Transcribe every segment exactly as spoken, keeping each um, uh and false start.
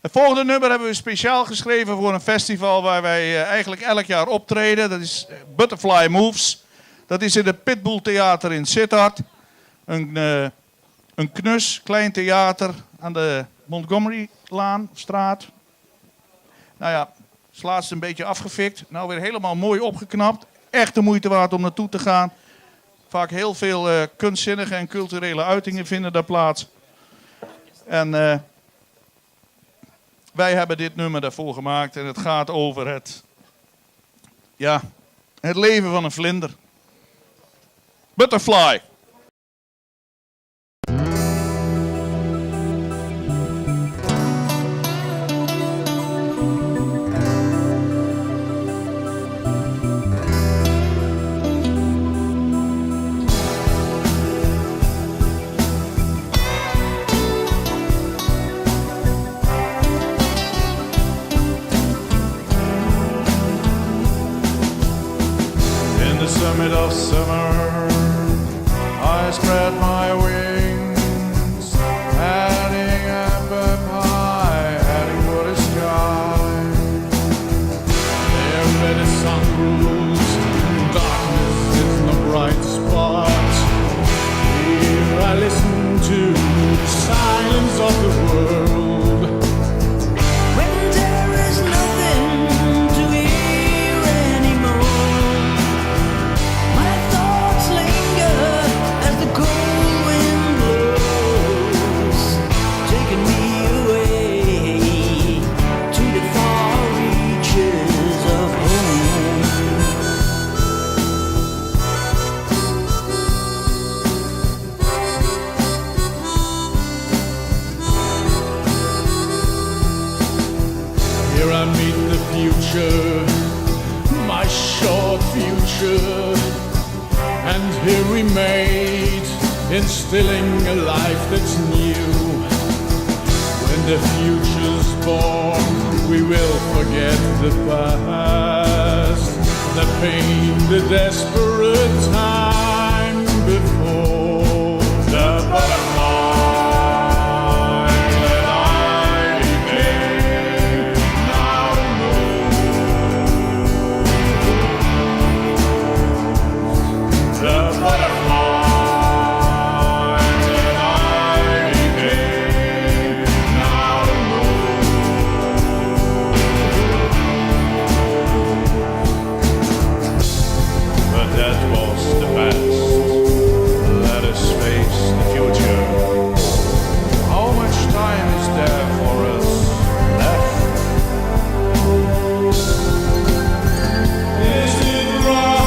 Het volgende nummer hebben we speciaal geschreven voor een festival waar wij eh, eigenlijk elk jaar optreden. Dat is eh, Butterfly Moves. Dat is in het Pitbull Theater in Sittard. Een, eh, een knus, klein theater aan de Montgomery-laan of straat. Nou ja, is laatst een beetje afgefikt. Nou weer helemaal mooi opgeknapt. Echt de moeite waard om naartoe te gaan. Vaak heel veel eh, kunstzinnige en culturele uitingen vinden daar plaats. En eh, wij hebben dit nummer daarvoor gemaakt. En het gaat over het, ja, het leven van een vlinder. Butterfly. In the summit of summer, I spread my wings, heading up, up high, heading for the sky. There where the sun rules, darkness is no bright spot. Here I listen to the silence of the world. When there is nothing to hear anymore, my thoughts linger as the cold wind blows, taking me away to the far reaches of home. Here I meet the future, my short future, and here we mate, instilling a life that's new. When the future's born, we will forget the past, the pain, the desperate time before. The butterfly that I became now moves. The butterfly that I became now moves. But that was the past. Let us face the future. How much time is there for us left? Is it right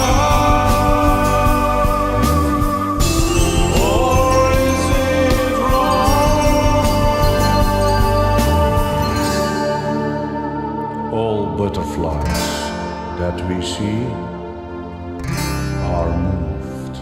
or is it wrong? All butterflies that we see are moved.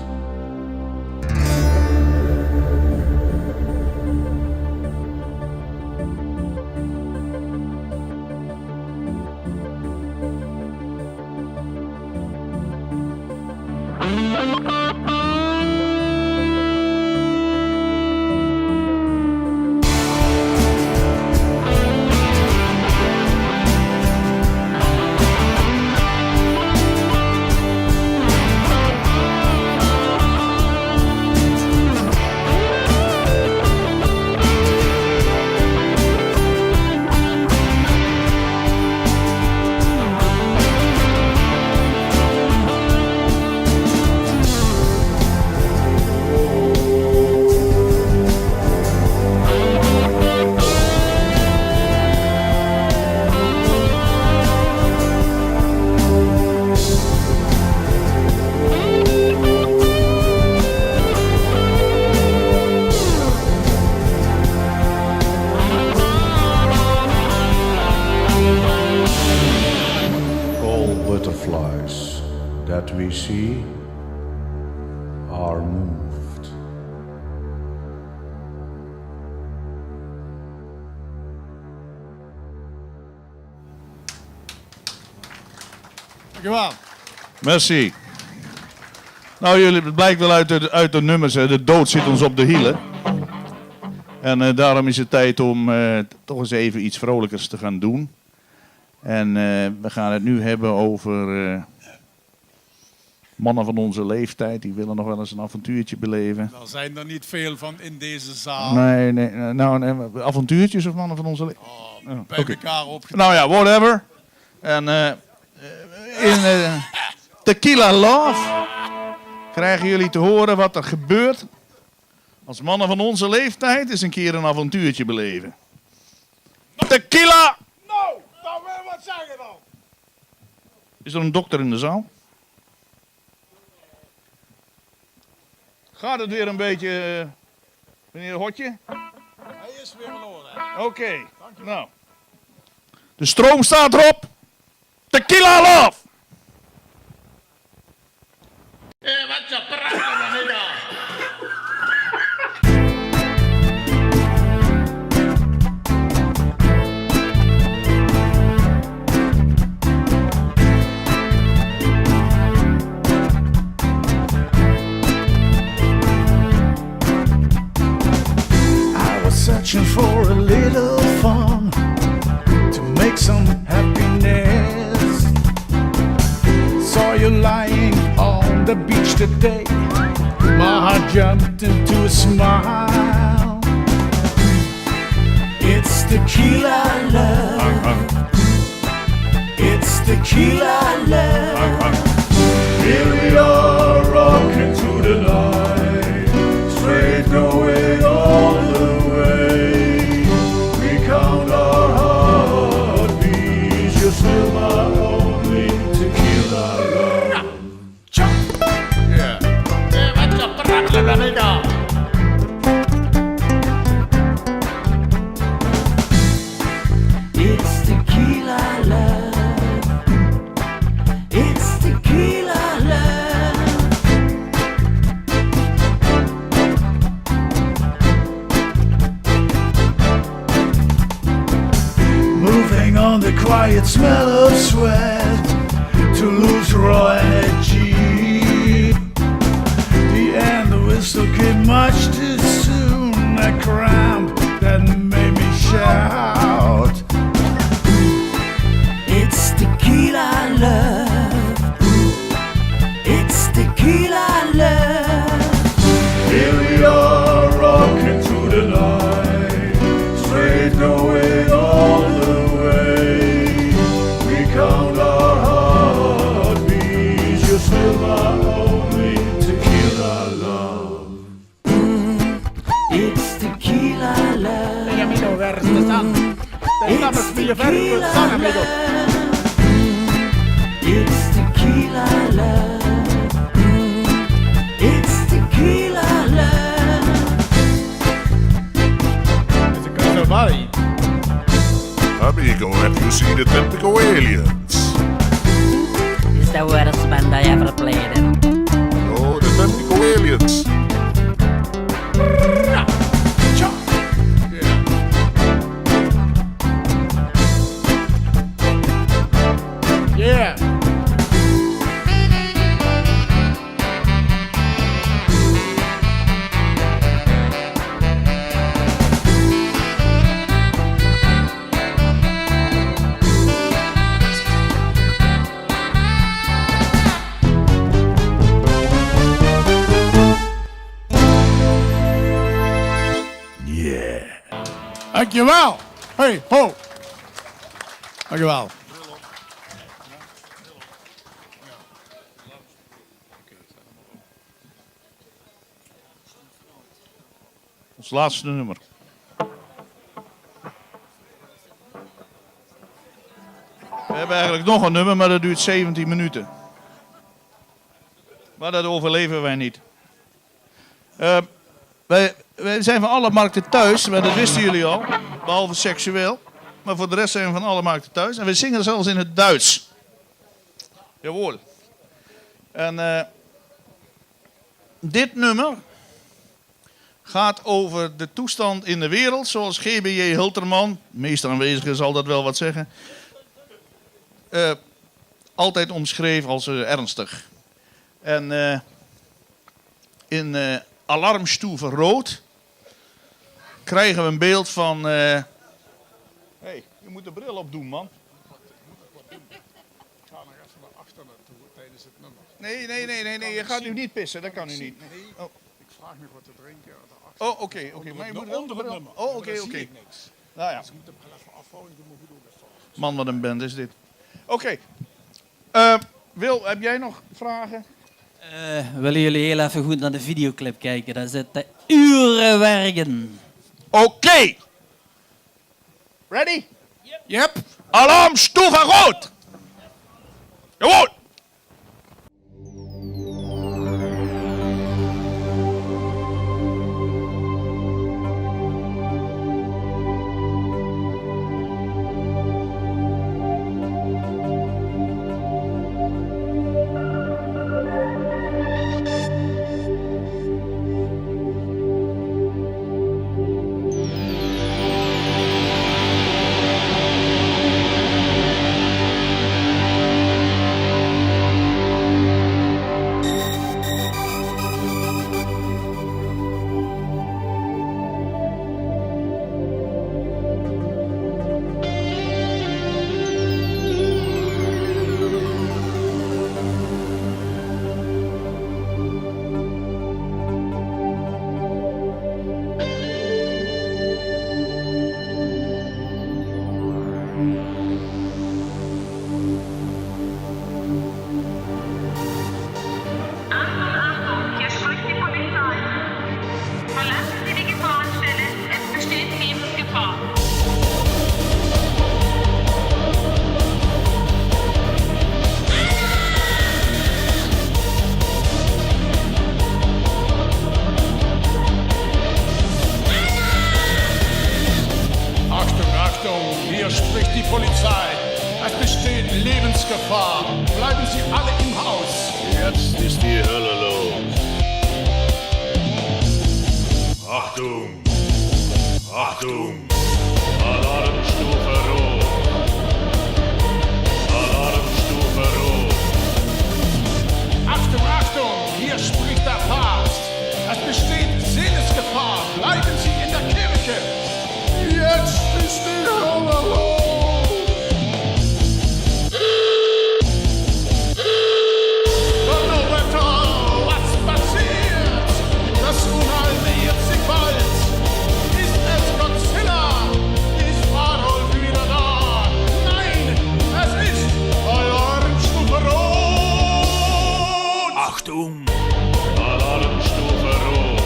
All butterflies that we see are moved. Dankjewel. Merci. Nou, jullie, het blijkt wel uit de, uit de nummers, hè, de dood zit ons op de hielen. En eh, daarom is het tijd om eh, toch eens even iets vrolijkers te gaan doen. En eh, we gaan het nu hebben over eh, mannen van onze leeftijd. Die willen nog wel eens een avontuurtje beleven. Er zijn er niet veel van in deze zaal. Nee, nee, eh, nou, nee, avontuurtjes of mannen van onze leeftijd? Oh, bij elkaar opgeteld. Nou ja, whatever. En eh, in eh, Tequila Love krijgen jullie te horen wat er gebeurt als mannen van onze leeftijd eens een keer een avontuurtje beleven. Tequila! Nou, dan wil wat zeggen dan. Is er een dokter in de zaal? Gaat het weer een beetje, eh, meneer Hotje? Hij is weer in orde. Oké, nou. De stroom staat erop. Tequila Love! Eh, wat je praten, amigo. I was searching for a little fun to make some happiness. Saw you lying on the beach today. My heart jumped into a smile. It's tequila love. It's tequila love. Here we are, rocking through the night, straight going all the way. We count our heartbeats, you're still my only tequila love. Yeah. Eh, wat je praten, amigo. It's tequila love. It's tequila love. Moving on the quiet smell of sweat to lose raw energy. The end whistle came much too soon. A cramp that made me shout. It's tequila love. It's tequila love. Here we are, rocking through the night, straight going all the way. We count our heartbeats, you're still my only tequila love. It's tequila love. Hey, amigo, where is the sun? There's not much to be very good sun, amigo. It's tequila love. It's tequila love. It's a good body. Amigo, have you seen the tentacle aliens? It's the worst band I ever played. Oh, the tentacle aliens. Yeah. Yeah. Dankjewel. Hey, ho. Dankjewel. Ons laatste nummer. We hebben eigenlijk nog een nummer, maar dat duurt zeventien minuten. Maar dat overleven wij niet. Eh, wij, wij zijn van alle markten thuis, maar dat wisten jullie al. Behalve seksueel. Maar voor de rest zijn we van alle markten thuis. En we zingen zelfs in het Duits. Jawohl. En eh, dit nummer gaat over de toestand in de wereld, zoals G B J Hilterman, meest aanwezige zal dat wel wat zeggen, eh, altijd omschreef als eh, ernstig. En eh, in eh, Alarmstufe Rood krijgen we een beeld van, eh, hey, je moet de bril opdoen, man. Ga nog even naar achter naartoe tijdens het nummer. Nee, nee, nee, nee, nee, je gaat nu niet pissen, dat kan nu niet. Nee, oh, ik vraag nog wat te drinken. Oh, oké, oké. Maar je moet wel onder het nummer. Oh, oké, oké. Nou ja. Ze moeten de bril even afhouden, die mogen ook even af. Man, wat een band is dit. Oké. Eh, Wil, heb jij nog vragen? Eh, willen jullie heel even goed naar de videoclip kijken? Daar zitten uren werk in. Oké. Ready? Yep. Alarmstufe rood. Jawohl. Achtung, Achtung, hier spricht die Polizei. Verlassen Sie die Gefahrenstelle. Es besteht Lebensgefahr. Achtung, Achtung, hier spricht die Polizei. Es besteht Lebensgefahr. Bleiben Sie alle im Haus. Jetzt ist die Hölle los. Achtung! Achtung! Alarmstufe rot! Alarmstufe rot! Achtung, Achtung! Hier spricht der Papst! Es besteht Seelesgefahr! Bleiben Sie in der Kirche! Jetzt ist die Hölle los! Donnerwetter, was passiert? Das Unheil nähert sich bald. Ist es Godzilla? Ist Adolf wieder da? Nein, es ist Alarmstufe Rot! Achtung! Alarmstufe Rot!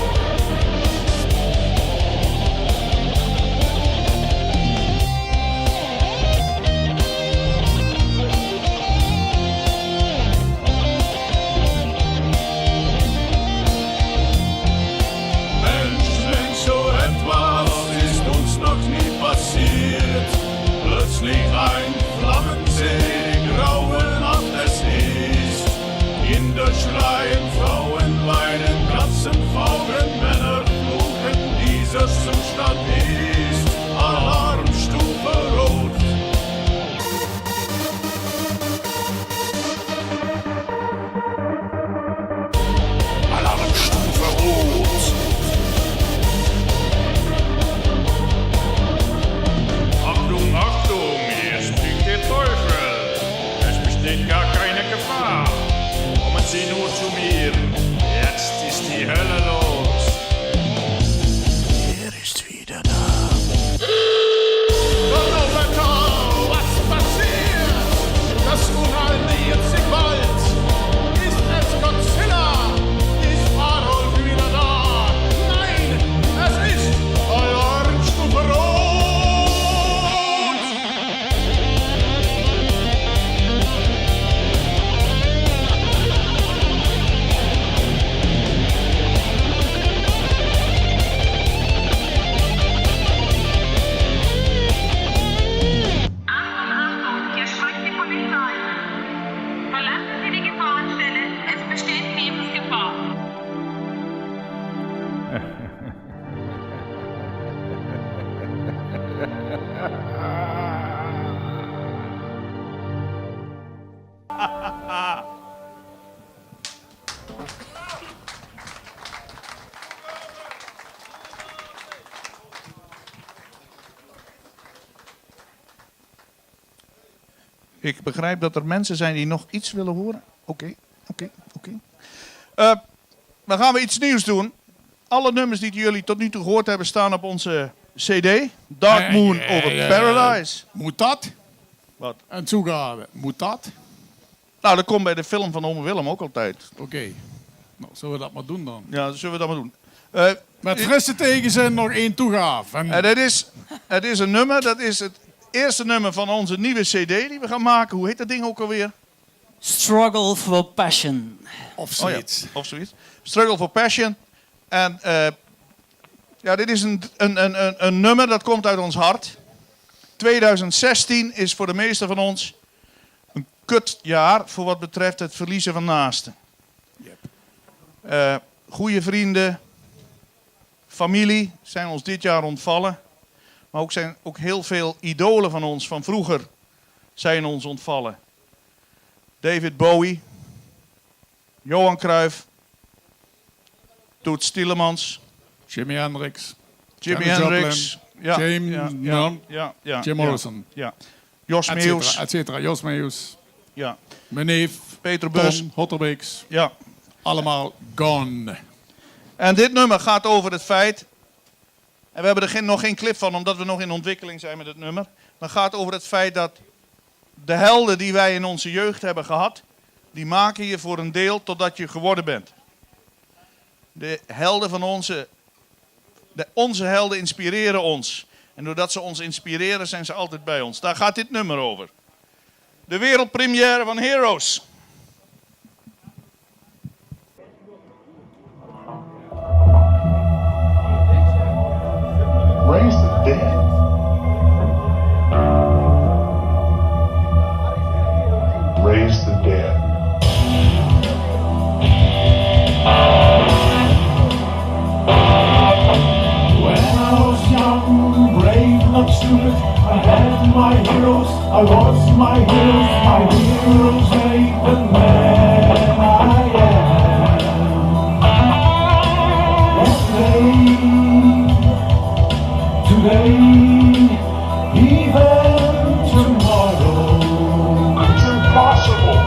Mensch, Mensch, so etwas ist uns noch nie passiert. Plötzlich ein Flammensee, die graue Nacht es ist. Kinder schreien, Frauen weinen, Katzen fauchen, Männer fluchen. Dieser Zustand ist Alarmstufe Rot. Alarmstufe Rot! Achtung, Achtung, hier spricht der Teufel! Es besteht gar keine Gefahr! Kommen Sie nur zu mir! Jetzt ist die Hölle los! Er ist wieder da. Donnerwetter, was passiert? Das Unheil nähert sich bald. Ist es Godzilla? Ist Adolf wieder da? Nein, es ist Alarmstufe Rot. Achtung, Achtung, hier spricht die Polizei. Verlassen Sie die Gefahrenstelle. Es besteht Lebensgefahr. Ik begrijp dat er mensen zijn die nog iets willen horen. Oké, oké, oké. Eh, dan gaan we iets nieuws doen. Alle nummers die jullie tot nu toe gehoord hebben staan op onze cd. Dark Moon over Paradise. Mót dat? Wat? Ein toegave. Mót dat? Nou, dat komt bij de film van Ome Willem ook altijd. Oké. Nou, zölle we dat mer doon dan? Ja, zullen we dat maar doen. Eh, Mit frisse tegezin nog ein toegave. En het is, het is een nummer, dat is het eerste nummer van onze nieuwe cd die we gaan maken. Hoe heet dat ding ook alweer? Struggle for Passion. Of zoiets. Oh ja, of zoiets. Struggle for Passion. En eh, ja, dit is een, een, een, een, een nummer dat komt uit ons hart. Tweeduizend zestien is voor de meesten van ons een kutjaar voor wat betreft het verliezen van naasten. Yep. Eh, goede vrienden, familie zijn ons dit jaar ontvallen. Maar ook zijn ook heel veel idolen van ons van vroeger zijn ons ontvallen. David Bowie, Johan Cruijff, Toots Thielemans, Jimi Hendrix, Jimi Janis Hendrix, Joplin, ja, James ja, ja, Blunt, ja, ja, ja, Jim ja, Morrison, ja. Jos et cetera, Meeuwis, et cetera. Jos Meeuwis. Ja. M'n neef Peter Bus. Ton Hotterbeeks. Ja. Allemaal gone. En dit nummer gaat over het feit, en we hebben er geen, nog geen clip van, omdat we nog in ontwikkeling zijn met het nummer, maar gaat over het feit dat de helden die wij in onze jeugd hebben gehad, die maken je voor een deel tot dat je geworden bent. De helden van onze, de, onze helden inspireren ons. En doordat ze ons inspireren, zijn ze altijd bij ons. Daar gaat dit nummer over. De wereldpremière van Heroes. Raise the dead. Raise the dead. When I was young, brave, not stupid, I had my heroes, I was my heroes, my heroes made the man I am. Yesterday, today, even tomorrow. It's impossible.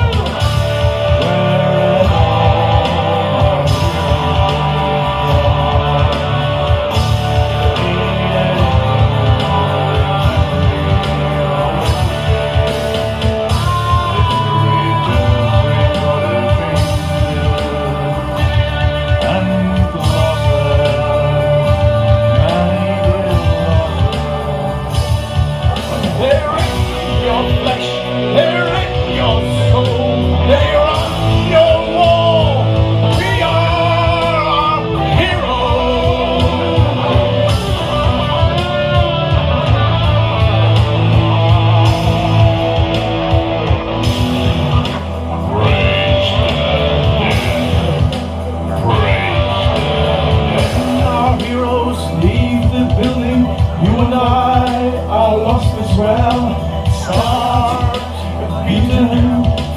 They're in your flesh, they're in your soul, they're on your wall. We are our heroes. Praise the dead. Praise the dead. Our heroes leave the building. You and I are lost as well. Scarred, beaten,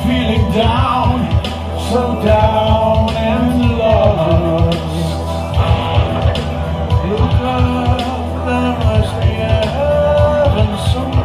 feeling down, so down and lost. Look up, there must be a heaven somewhere.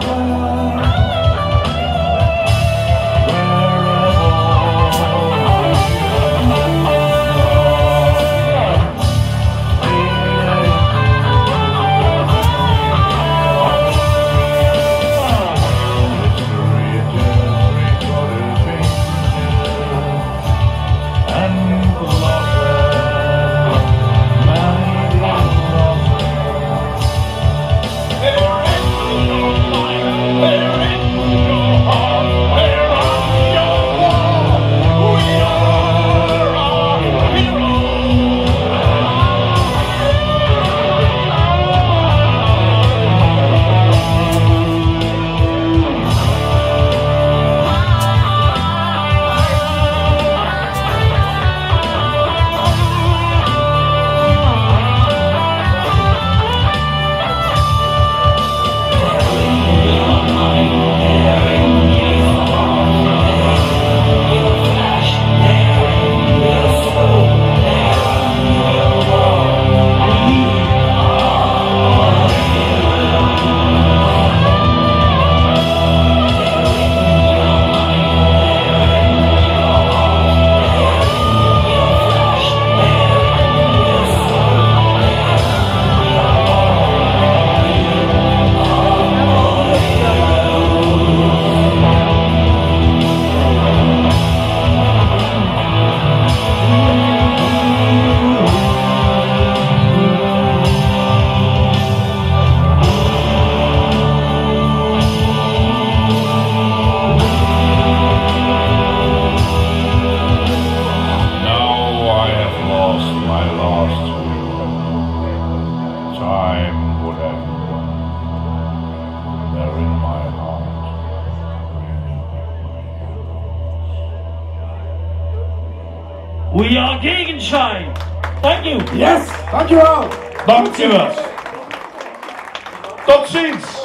We are Gegenschein. Thank you. Yes, dankjewel. Dankjewel. Tot ziens.